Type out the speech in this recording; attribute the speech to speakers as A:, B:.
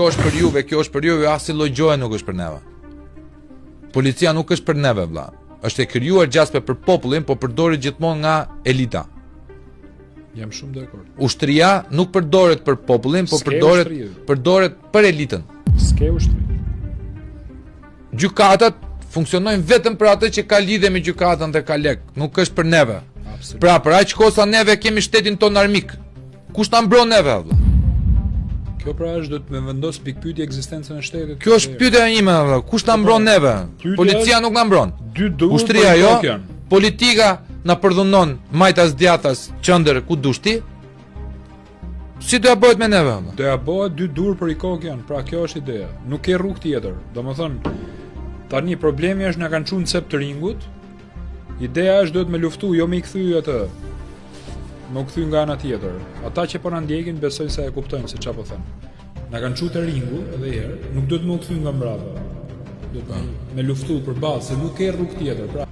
A: Kjo është për juve, kjo është për juve, asnjë lloj gjoje nuk është për neve. Policia nuk është për neve, vlla. Është e krijuar gjasme për popullin, po përdoret gjithmonë nga elita.
B: Jam shumë dakord.
A: Ushtria nuk përdoret për popullin, po përdoret përdoret për elitën.
B: S'ke ushtri.
A: Gjykatat funksionojnë vetëm për atë që ka lidhje me gjykatën dhe ka lek, nuk është për neve. Absolut. Pra, për aq kohë sa neve kemi shtetin tonë armik, Kush na mbron neve vëlla?
B: Kjo pra është do të më vendos pikëpyetje ekzistencën e shtetit.
A: Kjo është pyetja ime vëlla, kush na mbron neve? Policia nuk na mbron. Ushtria jo. Politika na përdhunon majtas djathtas, qendër ku dush ti. Si do ja bëhet me neve
B: vëlla? Do ja bëhet dy dur për i kokë janë, pra kjo është ideja. Nuk ke rrugë tjetër. Domethënë tani problemi është na kanë çuar në cep të ringut, Ideja është duhet me luftu, jo me i kthy atë. Me u kthy nga ana tjetër. Ata që po na ndjekin besoj se e kuptojnë se çfarë po them. Na kanë çu te ringu edhe një herë, nuk duhet me u kthy nga mbrapa. Duhet me, me luftu përballë se nuk ke rrugë tjetër. Pra.